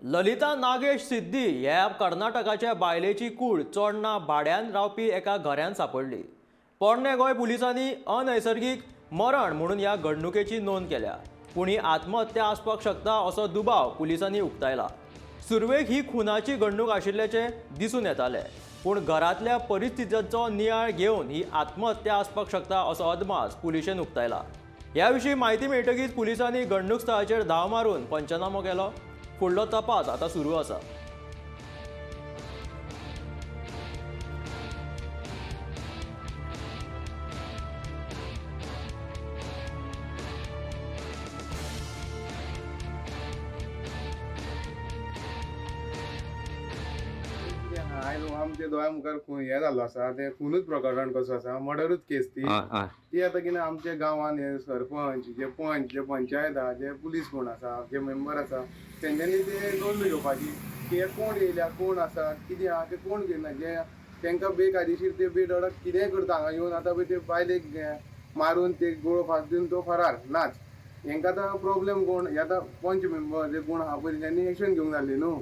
ललिता नागेश सिद्धी ह्या कर्नाटकाच्या बायलेची कूड चोडणा भाड्यान रावपी एका घरान सांपडली. पोरणे गोंय पुलिसांनी अनैसर्गीक मरण म्हणून ह्या घडणुकेची नोंद केल्या. पूण ही आत्महत्या आसपाक शकता असो दुबाव पुलिसांनी उक्तायला. सुरवेक ही खुनाची घडणूक आशिल्ल्याचें दिसून येतालें, पूण घरांतल्या परिस्थितीचो नियाळ घेवन ही आत्महत्या आसपाक शकता असो अदमास पुलिशेन उक्तायला. ह्या विशीं म्हायती मेळटकीच पुलिसांनी घडणूक स्थळाचेर धांव मारून पंचनामो केलो. फुडलो तपास आतां सुरू आसा. आयज आमच्या दोळ्या मुखार खून हें जाल्लो आसा, तें खुनूच प्रकरण कसो आसा, मर्डरूच केस ती. ती आतां कितें आमच्या गांवान हे सरपंच, जे पंच, जे पंचायत आहा, जे पुलीस कोण आसा, जे मेंबर आसा, तेंच्यांनी ते नोंद घेवपाची की हे कोण येयल्या, कोण आसा, कितें आहा तें कोण घेयना. जे तेंकां बेकायदेशीर ते बेधडक कितेंय करता हांगा येवन. आतां पळय ते बायलेक मारून ते गोळो फास दिवन तो फरार नाच. हेंकां आतां प्रोब्लेम कोण हे आतां पंच मेंबर जे कोण आहा पळय तेंच्यांनी एक्शन घेवंक जाय न्हू.